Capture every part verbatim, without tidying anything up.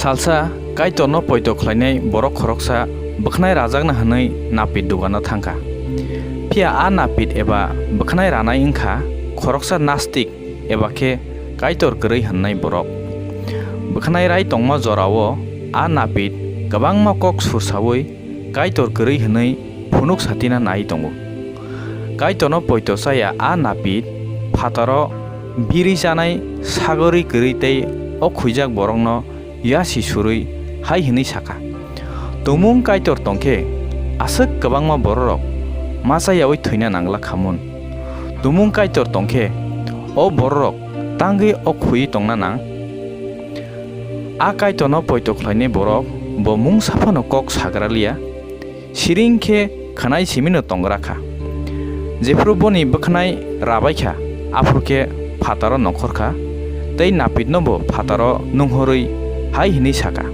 Salsa Kaitorno poito khlainai borok khoroksa bwkhnai rajakna hwnwi napit dugano thang kha. Phiya a napit eba bwkhnai ranai wng kha khoroksa nastik eba khe Kaitor kwrwi hwnnai borok. Bwkhnai rai tongma jorao a napit kwbangma kok sursaui Kaitor kwrwi hwnwi phunuk satina nai tongo. Kaitorno poito chaya a napit phataro biri chanai sagori kwrwi tei o khuijak borokno yasi surwi hai hwnwi sa kha, "Tumung Kaitor tong khe aswk kwbangma bororok ma chayaui thwina nangla khamun. Tumung Kaitor tong khe o bororok tangwi o khuiwi tongna nang?" A Kaitorno poito khlainai borok bo mungsa phano kok sagra liya, siring khe khwnai simino tongra kha. Jephru boni bwkhnai rabai kha, aphuru khe phataro nongkhor kha, tei napitno bo phataro nunghorwi hai hwnwi sa kha,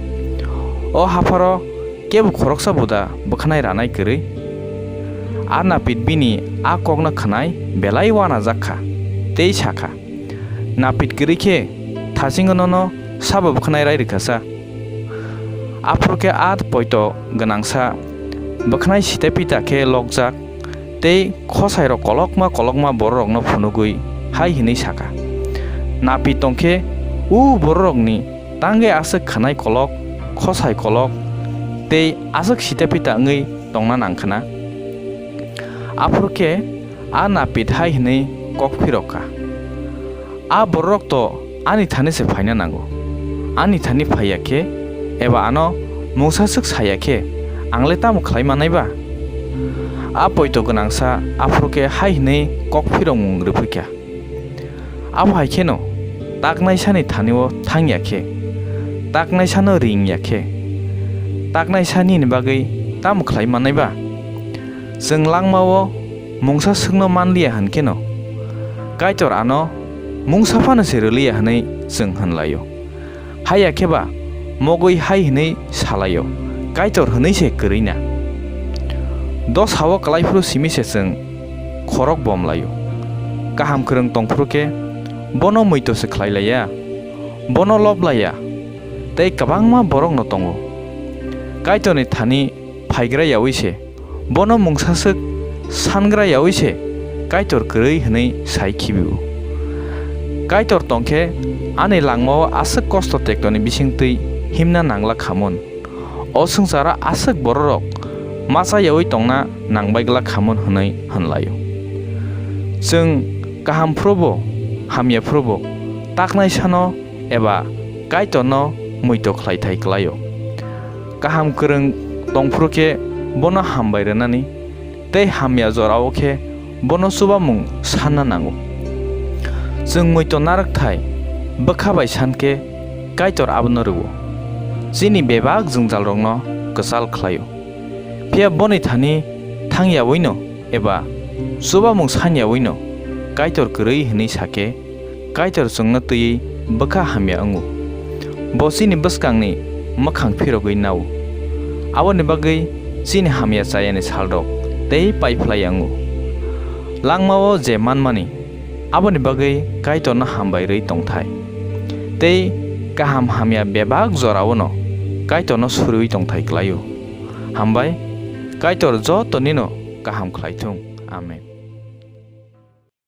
"O hapharo kebo khoroksa bo da bwkhnai ranai kwrwi?" A napit bini a kokno khwnai belai uanajak kha, tei sa kha, "Napit kwrwi khe thasingo nono sabo bwkhnai rai rwkha sa?" Aphuru khe a poito gwnangsa bwkhnai sita pita khe lokjak tei khosairok kolokma kolokma bororokno phunugwi hai hwnwi sa kha, "Napit tong khe o bororokni tangwi aswk khwnai kolok, khosai kolok tei aswk sita pita wngwi tongna nang khna?" Aphuru khe a napit hai hwnwi kok phirok kha, "A bororok to ani thani se phaina nango. Ani thani phai ya khe eba ano mungsa swk sa ya khe ang le tamo khlai manai ba?" A poito gwnangsa aphuru khe hai hwnwi kok phirokmung rwphi kha, "Abo hai kheno taknaisani thani-o thang ya khe, taknaisano ring ya khe, taknaisa nini bagwi tamo khlai manai ba? Chwng langma-o mungsa swkno man liya hwn kheno, Kaitor ano mungsa phano se rw liya hwnwi chwng hwn lai-o. Hai ya khe ba mogwi hai hwnwi sa lai-o, 'Kaitor hwnwi se kwrwi na.' Dosa-o klai phuru simi se chwng khorok bom lai-o. Kaham kwrwng tong phuru khe bono muitu se khlai lai ya, bono lob lai ya, tei kwbangma borokno tongo. Kaitorni thani phaigra yaui se, bono mungsa swk sangra yaui se Kaitor kwrwi hwnwi sai khibi-o. Kaitor tong khe ani langma-o aswk kosto tektoni bising twi himna nangla khamun. O swngcharo aswk bororok ma cha yaui tongna nangbai glak khamun hwnwi hwn lai-o. Chwng kaham phuru bo, hamya phuru bo, taknaisano eba Kaitorno muitu khlai thai klai-o. Kaham kwrwng tong phuru khe bono hambai rwnani, tei hamya jora-o khe bono chubamung sanna nango. Chwng muitu narwk thai bwkha bai san khe Kaitor abono rw-o, chini bebak jwngjalrokno kwchal khlai-o. Phiya boni thani thang yaui-no eba chubamung san yaui-no Kaitor kwrwi hwnwi sa khe, Kaitor chwngno twiwi bwkha hamya wngo. Bo chini bwskangni mwkhang phirogwi nao. Aboni bagwi chini hamya chayani salrok tei pai phlai ya wngo. Langmao je manmani, aboni bagwi Kaitorno hambai rwi tongthai. Tei kaham hamya bebak jorao'-no Kaitorno suriui tongthai klai-o. Hambai, Kaitor jotonino kaham khlai thung. Amen.